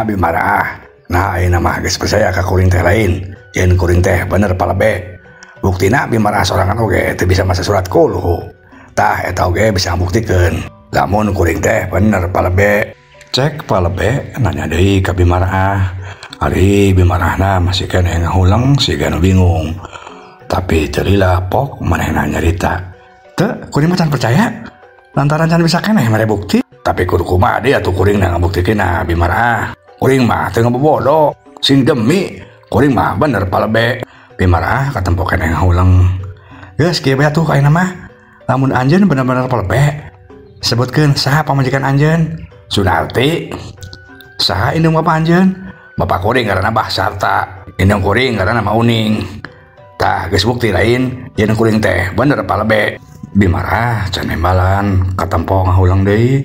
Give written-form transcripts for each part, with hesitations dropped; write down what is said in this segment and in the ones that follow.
Tanya Bimarah. Nah ayeuna mah geus percaya ka kuring teh lain. Yen kuring teh bener palebe. Buktina Bimarah sorangan oge teu bisa maca surat kulhu. Tah eta oge bisa ngabuktikeun lamun kuring teh bener palebe. Cek palebe nanya deui ka Bimarah. Ari Bimarahna masih keneh ngahuleng siga nu bingung. Tapi teu lila pok manehna nyarita. Teu kuring mah can percaya lantaran can bisa keneh mere bukti. Tapi kudu kumaha deui atuh kuring na ngabuktikeunna Bimarah. Kuring mah teu ngabobodo sing demi kuring mah bener palebe. Bimarah katempo keneh ngahuleng. Geus kieu bae atuh ayeuna mah. Lamun anjeun bener-bener palebe, sebutkeun saha pamajikan anjeun. Sunarti. Saha indung bapa anjeun? Bapak kuring ngaranna Bah Sarta, indung kuring ngaranna Mauning. Tah geus bukti lain yen kuring teh bener palebe. Bimarah can nembalan katempo ngahuleng deui.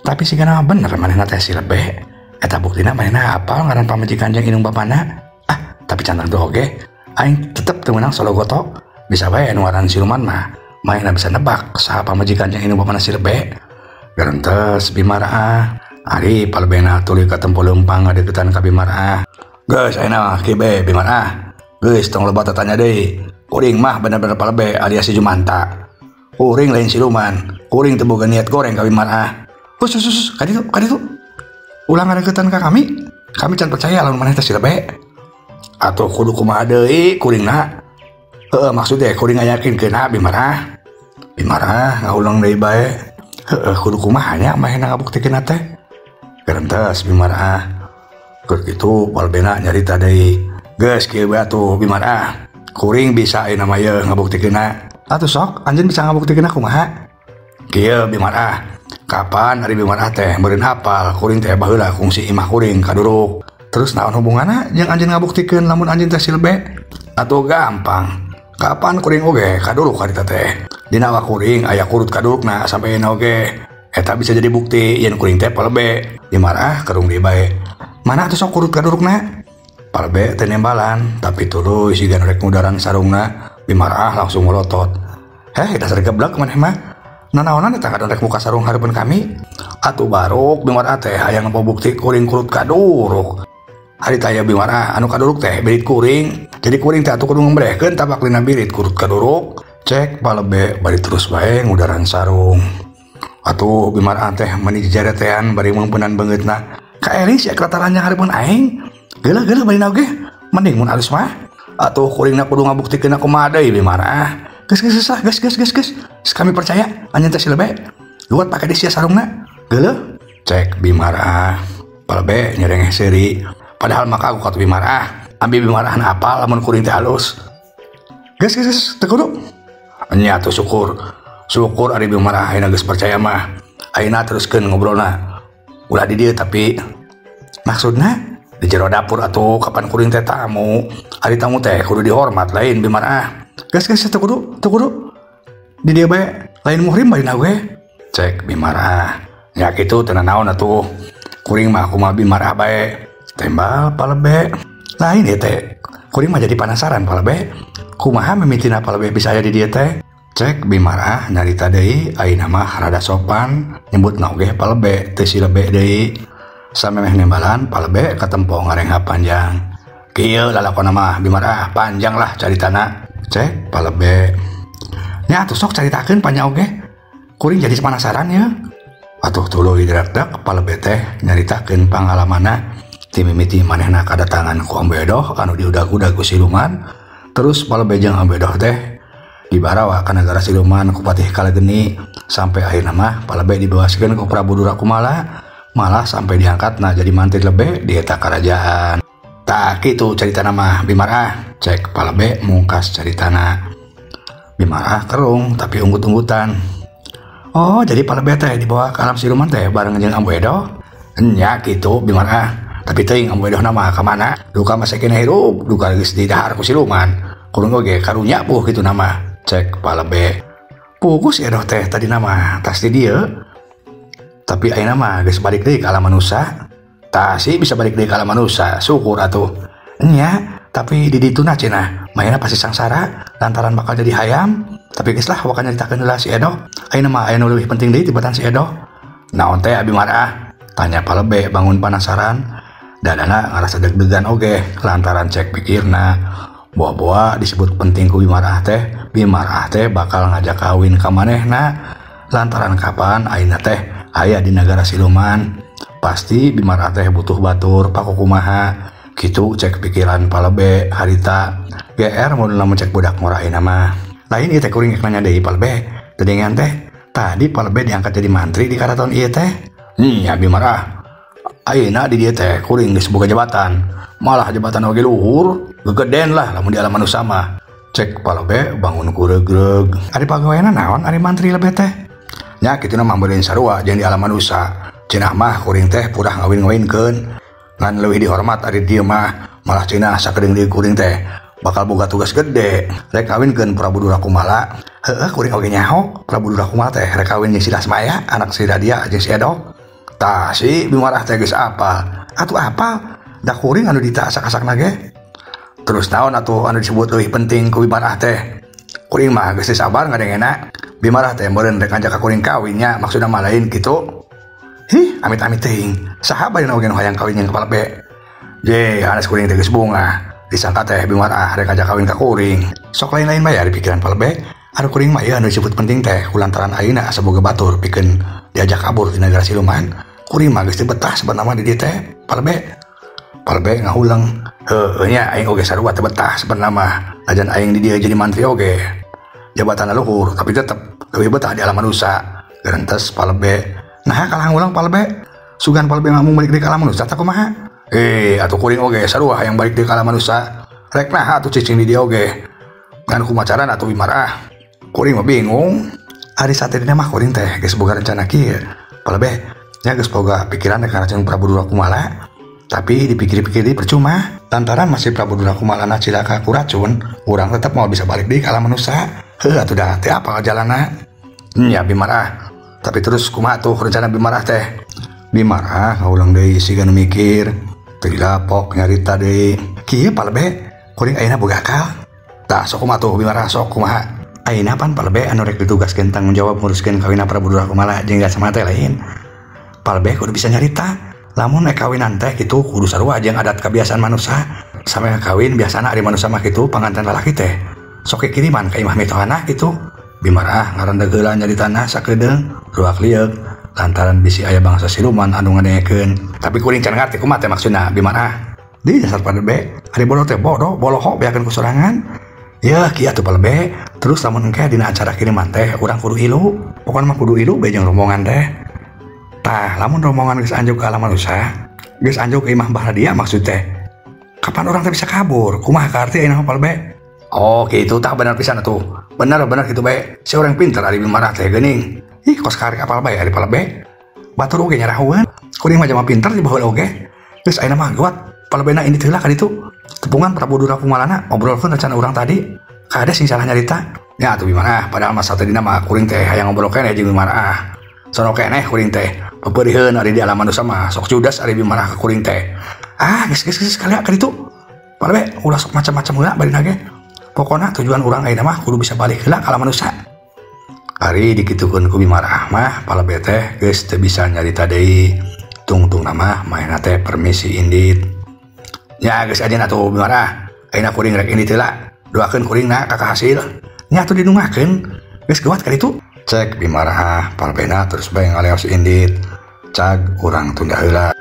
Tapi sigana bener manehna teh si lebe. Eta buktina manehna hafal ngaran pamajikan jeung indung bapana. Ah, tapi can tangtu oge. Aing tetep teu meunang sologoto. Bisa bae anu ngaran siluman mah manehna bisa nebak saha pamajikan jeung indung bapana si lebe. Gerentes Bimarah. Ari palebena tuluy katempo leumpang ngadeukeutan ka Bimarah. Geus ayeuna mah kieu bae Bimarah. Geus tong loba tatanya deui. Kuring mah bener-bener palebe alias si Jumanta. Kuring lain siluman. Kuring teu boga niat goreng ka Bimarah. Hus hus hus ka ditu ka ditu. Ulah ngadeukeutan ka kami. Kami can percaya lamun maneh teh si lebe. Atuh kudu kumaha deui kuringna. Heueuh maksud teh kuring ngayakinkeunna Bimarah. Bimarah ngahuleng deui bae. Heueuh kudu kumaha nya manehna ngabuktikeunna teh. Gerentes Bimarah. Keur kitu palebena nyarita deui. Geus kieu bae atuh Bimarah. Kuring bisa ayeuna mah yeuh ngabuktikeunna. Atuh sok anjeun bisa ngabuktikeunna kumaha? Kieu Bimarah. Kapan ari Bimarah teh meureun hafal kuring teh baheula kungsi imah kuring kaduruk. Terus naon hubunganna jeung anjeun ngabuktikeun lamun anjeun teh si lebe? Atuh gampang. Kapan kuring oge kaduruk harita teh. Dina awak kuring aya kurut kadurukna sampe ayeuna oge. Eta bisa jadi bukti yen kuring teh palebe. Bimarah kerung deui bae. Mana atuh sok kurut kadurukna? Palebe teu nembalan, tapi tuluy siga nu rek ngudaran sarungna. Bimarah langsung ngolotot. Heh, dasar geblek maneh mah. Nanaonan eta kadon rek muka sarung hareupeun kami. Atuh baruk Bimarah teh hayang nempo bukti kuring kurut kaduruk. Harita aya Bimarah anu kaduruk teh birit kuring. Jadi kuring teh atuh kudu ngembrehkeun tabak dina birit kurut kaduruk. Cek palebe bari terus bae ngudaran sarung. Atuh Bimarah teh meuni jaretean bari meungpeunan beungeutna. Kaelis ya kelatarannya hareupeun aing. Geuleuh-geuleuh bari oge. Mending mun alus mah. Atuh kuringna kudu ngabuktikeun kumaha deui Bimarah. Geus geus geus geus geus geus geus. Kami percaya anjeun teh si lebe. Luat pake di sia sarungna. Geuleuh. Cek Bimarah. Palebe nyerengeh seuri. Padahal maka aku katu Bimarah. Ambil Bimarah na apal lamun kuring teh halus. Geus geus geus teu kudu. Nya atuh syukur. Syukur ari Bimarah ayeuna geus percaya mah. Ayeuna teruskeun ngobrolna. Ulah di dieu tapi maksudna di jero dapur atuh kapan kuring teh tamu. Ari tamu teh kudu dihormat lain Bimarah. Geus geus teu kudu, teu kudu. Di dieu bae lain muhrim bari na ge. Cek Bimarah. Nya kitu teu nanaon atuh. Kuring mah kumaha Bimarah bae. Tembal palebe. Lain ieu teh. Kuring mah jadi penasaran palebe. Kumaha mimitina palebe bisa aya di dieu teh? Cek Bimarah nyarita deui ayeuna mah rada sopan nyebutna oge palebe teu si lebe deui. Samemeh nembalan palebe katempo ngarengha panjang. Kieu lalakonna mah Bimarah panjang lah caritana. Cek palebe. Nya atuh sok caritakeun panjang oge. Kuring jadi penasaran ya. Atuh tuluy dirakdak palebe teh nyaritakeun pangalamanna ti mimiti manehna kadatangan ku Ambu Edoh anu diudag-udag ku siluman. Terus palebe jeung Ambu Edoh teh dibarawa ka nagara siluman ku Patih Kalageni sampai akhirna mah palebe dibebaskeun ku Prabu Durakumala malah sampai diangkatna jadi mantri lebe di eta karajaan. Tah kitu caritana mah Bimarah. Cek palebe mungkas caritana. Bimarah kerung tapi unggut-unggutan. Oh jadi palebe teh dibawa ke alam siluman teh bareng jeung Ambu Edoh. Nya kitu Bimarah. Tapi teuing Ambu Edoh mah ka mana? Duka masih kena hirup, duka geus didahar ku siluman. Kurang oge karunya puh kitu nama. Cek palebe. Pugus Edoh teh tadi nama tas di dieu. Tapi ayeuna mah geus balik deui ka alam manusa. Tah sih bisa balik deui ka alam manusa, syukur atuh. Nya, tapi di dituna cenah, mainna pasti sangsara lantaran bakal jadi hayam. Tapi geus lah wakana nyaritakeun heula si Edoh. Ayeuna mah aya nu leuwih penting deui tibatan si Edoh. Naon teh Abi Marah? Tanya palebe bangun penasaran. Dadana ngarasa deg-degan oge lantaran cek pikirna boa-boa disebut penting ku Bimarah teh, Bimarah teh bakal ngajak kawin ka manehna lantaran kapan ayeuna teh aya di negara siluman. Pasti Bimarah teh butuh batur pakukumaha kitu cek pikiran Palebe harita. GR mun lamun cek budak ngora ayeuna mah. Lain ieu teh kuring rek nanya deui Palebe. Tedengan teh tadi Palebe diangkat jadi mantri di karaton ieu teh. Nya Bimarah ayeuna di dieu teh kuring geus boga jabatan. Malah jabatan oge luhur, gegeden lah lamun di alam manusia mah. Cek Palebe bangun kuregreg. Ari pagaweana naon ari mantri lebe teh? Nya kituna mah meureun sarua jeung di alam manusia. Cenah mah kuring teh purah ngawin-ngawinkeun. Ngan leuwih dihormat ari dieu mah, malah cenah sakedeung deui kuring teh bakal boga tugas gede. Rek kawinkeun Prabu Durakumala. Heueuh kuring oge nyaho Prabu Durakumala teh rek kawin jeung si Lasmaya, anak si Radia jeung si Edok. Tah si Bimarah teh geus apal. Atuh apal? Da kuring anu ditasak-asakna ge. Terus naon atuh anu disebut leuwih penting ku Bimarah teh? Kuring mah geus teu sabar ngadengena. Bimarah teh meureun rek ngajak ka kuring kawin nya, maksudna mah lain kitu. Hih, amit-amit teuing. Saha bae oge nu hayang kawin jeung Palebe? Je, hanes kuring teh geus bungah. Disangka teh Bimarah rek ngajak kawin ka kuring. Sok lain-lain bae ari pikiran Palebe. Anu kuring mah ieu anu disebut penting teh kulantaran ayeuna asa boga batur pikeun diajak kabur di negara siluman. Kuring mah geus teu betah sabenerna di dieu teh, Palebe. Palebe ngahuleng. Heueuh nya aing oge sarua teu betah sabenerna mah. Ajan aing di dieu jadi mantri oge. Jabatan luhur tapi tetep leuwih betah di alam manusia. Gerentes Palebe. Nah kalah ngulang Palebe. Sugan Palebe mah balik di alam manusia tah kumaha? Atuh kuring oge sarua hayang balik di alam manusia. Rek naha atuh cicing di dieu oge. Ngan kumacaran atuh Bimarah. Kuring mah bingung. Ari satedina mah kuring teh geus boga rencana kieu. Palebe nya geus boga pikiran rek ngaracun Prabu Durakumala. Tapi dipikir-pikir deui percuma. Lantaran masih Prabu Durakumala na cilaka ku racun, urang tetep moal bisa balik deui ka alam manusia. Heuh atuh dah teu apal jalanna. Nya Bimarah. Tapi terus kumaha tuh rencana Bimarah teh? Bimarah ngaulang deui siga nu mikir. Teu dilapok nyarita deui. Kieu Palebe, kuring ayeuna boga akal. Tah sok kumaha tuh Bimarah sok kumaha? Ayeuna pan Palebe anu rek ditugaskeun tanggung jawab nguruskeun kawinna Prabu Durakumala jeung Lasmaya teh lain. Palebe kudu bisa nyarita. Lamun rek kawinan teh kitu kudu sarua jeung adat kebiasaan manusia. Sampe kawin biasana ari manusia mah kitu panganten lalaki teh sok kiriman ka imah mitohana kitu. Bimarah ngarandeg heula nyaritana sakedeung ruak lieuk lantaran bisi aya bangsa siluman anu ngadengekeun. Tapi kuring can ngarti kumaha teh maksudna Bimarah. Di dasar Palebe ari bodoh teh bodoh boloho beakeun ku sorangan. Yeuh kieu atuh Palebe. Terus lamun engke dina acara kiriman teh urang kudu ilu. Pokona mah kudu ilu bae jeung rombongan teh. Tah lamun rombongan geus anjuk ka alam manusia, geus anjuk ka imah Mbah Radia maksud teh. Kapan urang teh bisa kabur? Kumaha kaarti ayeuna mah Palebe? Oh kitu tah bener pisan atuh. Bener-bener kitu bae. Si urang pinter ari Bimarah teh geuning. Ih kos karek apal bae ari Palebe. Batur oge nyarahueun. Kuring mah jama pinter di baheula oge. Geus ayeuna mah geuwat Palebena ini teh lah ka ditu. Tepungan Prabu Durakumalana obrolkeun rencana urang tadi. Kade sing salah nyarita. Nya atuh Bimarah padahal mah satadina mah kuring teh hayang ngobrol keneh jeung Bimarah. Sono keneh kuring teh. Pepeuriheun ari di alam manusia mah sok judas ari Bimarah ka kuring teh. Ah geus geus geus kalian ka ditu. Palebe ulah sok macam-macam heula bari nage. Pokona tujuan urang ayeuna mah kudu bisa balik heula ka alam manusia. Ari dikitukeun ku Bimarah mah Palebe teh geus teu bisa nyarita deui. Tungtungna mah maena teh permisi indit. Nya geus ajeun atuh Bimarah. Ayeuna kuring rek indit heula. Doakeun kuringna ka kahasil. Nya atuh didungakeun. Geus geuwat ka ditu. Cek Bimarah Palebena terus bae ngaleos indit. Cag urang tunda heula.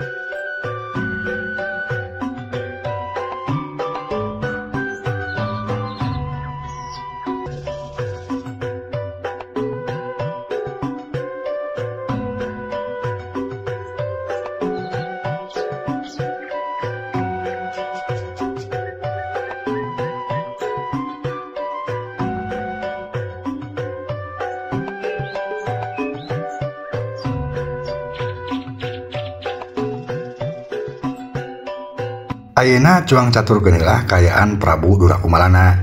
Ayeuna cuang caturkeun heula kaayaan Prabu Durakumalana.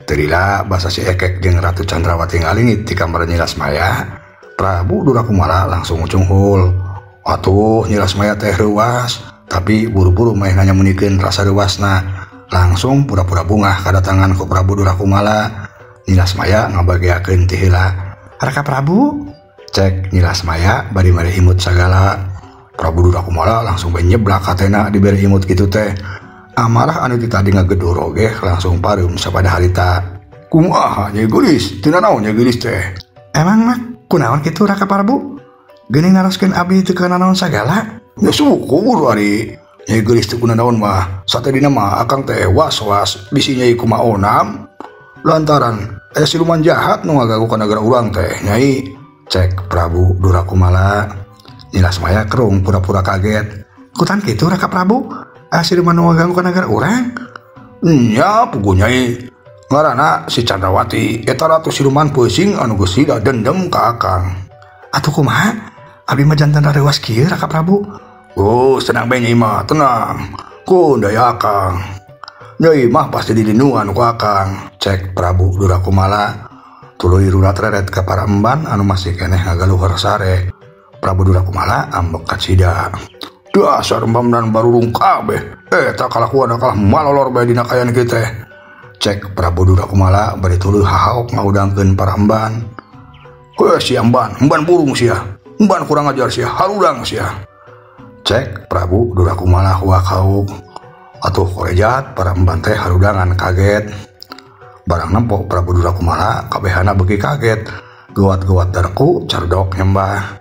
Teu lila basa si Ekek jeung Ratu Chandrawati ngalingit di kamar Nyi Lasmaya, Prabu Durakumala langsung ucunghul. Atuh Nyi Lasmaya teh reuas, tapi buru-buru manehna nyamunikeun rasa reuasna. Langsung pura-pura bungah kadatangan ku Prabu Durakumala. Nyi Lasmaya ngabageakeun ti heula. Raka Prabu, cek Nyi Lasmaya bari mere imut sagala. Prabu Durakumala langsung bae nyeblak hatena dibere imut kitu teh. Amarah anu ti tadi ngagedur oge langsung pareum sapada harita. Kumaha Nyai Geulis? Tina naon Nyai Geulis teh? Emang mah kunaon kitu Raka Prabu? Geuning naroskeun abdi teu kana naon sagala? Ya syukur ari Nyai Geulis teu kunanaon mah. Satadina mah akang teh was-was bisi Nyai kumaha onam. Lantaran aya siluman jahat nu ngagagu ka nagara urang teh Nyai. Cek Prabu Durakumala. Nyi Lasmaya kerung pura-pura kaget. Kutan kitu Raka Prabu? Aya siluman nu ngaganggu ka nagara urang? Nya puguh Nyai. Ngaranna si Chandrawati eta ratu siluman peuting anu geus lila dendam ka akang. Atuh kumaha? Abdi mah janten rareuwas kieu Raka Prabu. Oh, tenang bae Nyai mah, tenang. Ku daya akang. Nyai mah pasti dilindungan ku akang. Cek Prabu Durakumala. Tuluy rurat reret ka para emban anu masih keneh ngagaluhur sare. Prabu Durakumala ambek kacida. Dasar emban barurung kabeh. Eta kalakuan kalah malolor bae dina kayan kieu teh. Cek Prabu Durakumala bari tuluy hahaok ngahudangkeun para emban. Heuh si emban, emban burung sia. Emban kurang ajar sia, harudang sia. Cek Prabu Durakumala huak-hauk. Atuh korejat para emban teh harudangan kaget. Barang nempo Prabu Durakumala kabehana beuki kaget. Geuwat-geuwat darku cerdok nyembah.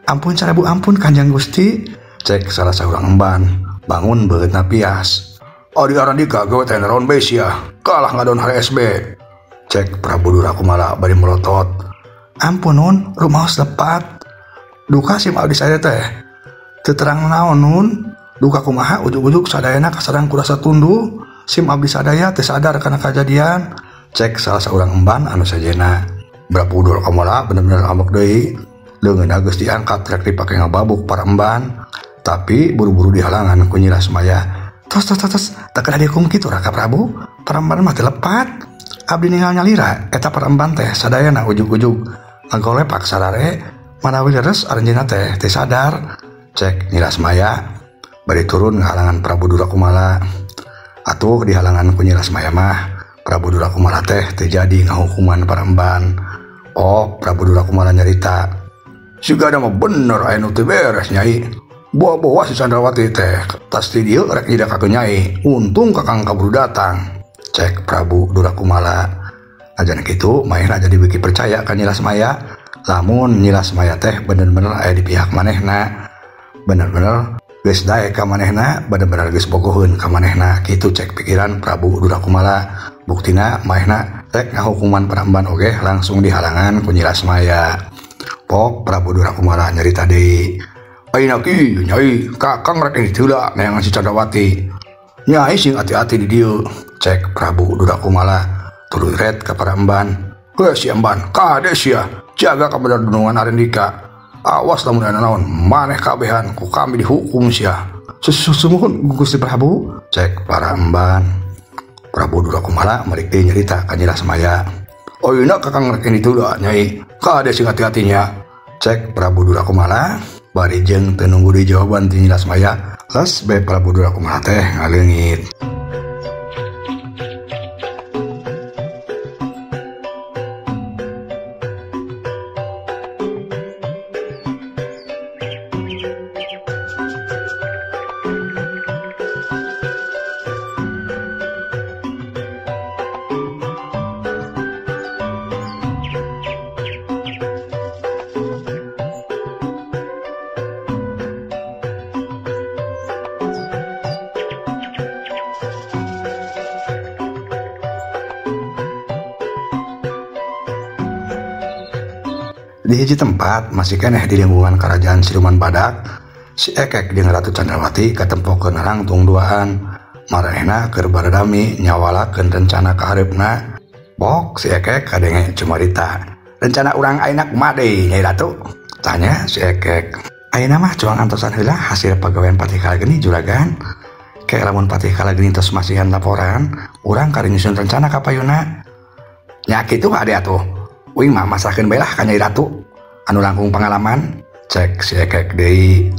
Ampun sarebu ampun Kanjeng Gusti. Cek salah saurang emban bangun beungeutna pias. Adi Arandika gawe teh naon bae sia. Kalah ngadon HSB. Cek Prabu Durakumala bari melotot. Ampun nun, rumaos lepat. Duka sim abdi saya teh. Teu terang naon nun. Duka kumaha ujug-ujug sadayana kasarang kurasa tunduh. Sim abdi sadaya teu sadar kana kajadian. Cek salah saurang emban anu sajena. Prabu Durakumala bener-bener ambek deui. Leungeunna geus diangkat rek dipake ngababuk para emban. Tapi buru-buru dihalangan ku Nyi Lasmaya. Tos tos tos teu kedah dihukum kitu Raka Prabu. Para emban mah teu lepat. Abdi ningal nyalira eta para emban teh sadayana ujug-ujug ngagolepak sarare manawi leres aranjeunna teh teu sadar. Cek Nyi Lasmaya bari turun ngahalangan Prabu Durakumala. Atuh dihalangan ku Nyi Lasmaya mah Prabu Durakumala teh teu jadi ngahukuman para emban. Oh, Prabu Durakumala nyarita. Siga mah bener aya nu teu beres Nyai. Buah-buah si Chandrawati teh tas ti dieu rek nyida ka Nyai. Untung kakang kaburu datang. Cek Prabu Durakumala. Ajan kitu manehna jadi beuki percaya ka Nyi Lasmaya. Lamun Nyi Lasmaya teh bener-bener aya di pihak manehna. Bener-bener geus daek ka manehna, bener-bener geus bogoheun ka manehna. Kitu cek pikiran Prabu Durakumala. Buktina manehna rek ngahukuman para emban oge langsung dihalangan ku Nyi Lasmaya. Pok Prabu Durakumala nyarita deui. Ayeuna kieu Nyai, kakang rek ini heula neangan si Chandrawati. Nyai sing hati-hati di dieu. Cek Prabu Durakumala tuluy ret ka para emban. Heuh si emban, kade sia, jaga kabener dunungan Arandika. Awas lamun aya naon, maneh kabehan ku kami dihukum sia. Sumuhun Gusti Prabu. Cek para emban. Prabu Durakumala merik deui nyarita ka Nyi Lasmaya. Ayeuna kakang rek ini heula Nyai, kade sing hati-hatinya. Cek Prabu Durakumala bari jeung teu nunggu deui jawaban ti Nyi Lasmaya. Les bae Prabu Durakumala teh ngaleungit. Di hiji tempat masih keneh di lingkungan kerajaan siluman badak, si Ekek jeung Ratu Chandrawati katempokeun rangtung duaan. Maranehna keur baradami nyawalakeun rencana kahareupna. Bok si Ekek kadenge cumarita. Rencana urang ayeuna kumaha deui Nyai Ratu? Tanya si Ekek. Ayeuna mah cuang antosan heula hasil pagawean Patih Kalageni juragan. Ke lamun Patih Kalageni tos masihan laporan, urang kari nyusun rencana ka payuna. Nya kitu ade atuh. Uing mah masrahkeun bae lah ka Nyai Ratu anu langkung pangalaman. Cek si Ekek deui.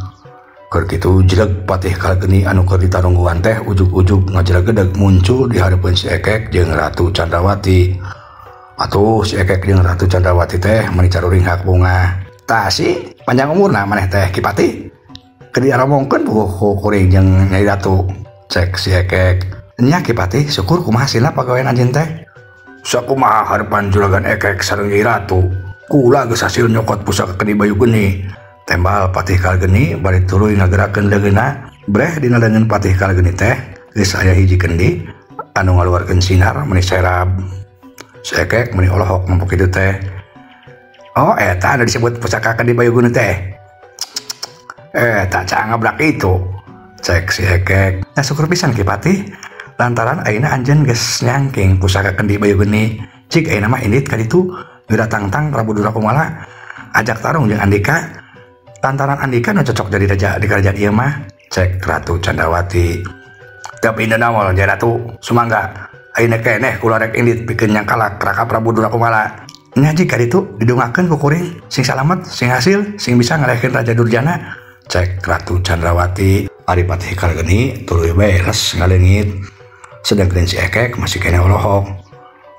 Keur kitu jeleg Patih Kalageni anu keur ditarungguan teh ujug-ujug ngajelegedeg muncul di hareupeun si Ekek jeung Ratu Chandrawati. Atuh si Ekek jeung Ratu Chandrawati teh meni caruringhak bungah. Tah si panjang umurna maneh teh Ki Patih. Keur diaromongkeun ku kuring jeung Nyai Ratu. Cek si Ekek. Nya Ki Patih syukur kumaha hasilna pagawean anjeun teh? Sakumaha harepan juragan Ekek sareng Nyai Ratu. Kula geus hasil nyokot pusaka Kendi Bayu Geni. Tembal Patih Kalgeni bari tuluy ngagerakeun leungeunna. Breh dina leungeun Patih Kalgeni teh geus aya hiji kendi anu ngaluarkeun sinar meuni serab. Si Ekek meuni olohok nempo kitu teh. Oh eta anu disebut pusaka Kendi Bayu Geni teh. Eta cang ngabrak itu. Cek si Ekek. Nah syukur pisan Ki Patih lantaran ayeuna anjeun geus nyangking pusaka Kendi Bayu Geni. Cik ayeuna mah indit ka ditu geura tangtang Prabu Durakumala ajak tarung jeung Andika. Lantaran Andika nu cocok jadi raja di kerajaan ieu mah. Cek Ratu Chandrawati. Tapi indah naon Nyai Ratu sumangga ayeuna keneh kula rek indit pikeun nyangkalak Raka Prabu Durakumala. Nya jik ka ditu didongakeun ku kuring sing salamet sing hasil sing bisa ngalehkeun Raja Durjana. Cek Ratu Chandrawati. Ari Patih Kalgeni tuluy beres ngaleungit. Sedangkeun si Ekek masih keneh olohok.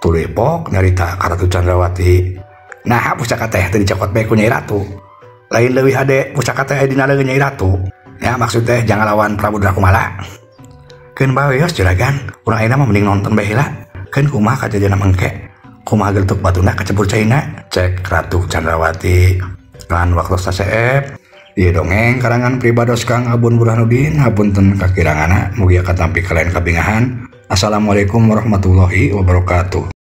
Tuluy pok nyarita ka Ratu Chandrawati. Nah pusaka teh teu dicokot bae ku Nyai Ratu. Lain leuwih hade pusaka teh aya dina leungeun Nyai Ratu. Ya maksud teh jangan lawan Prabu Durakumala. Keun bae yos juragan, urang ayeuna mah mending nonton bae heula. Keun kumaha kajadian mangke? Kumaha geletuk batuna kacebur caina? Cek Ratu Chandrawati. Lan waktu saseep ieu dongeng karangan pribados Kang Abun Burhanuddin, hapunten kakiranganna mugia katampi kalayan kabingahan. Assalamualaikum warahmatullahi wabarakatuh.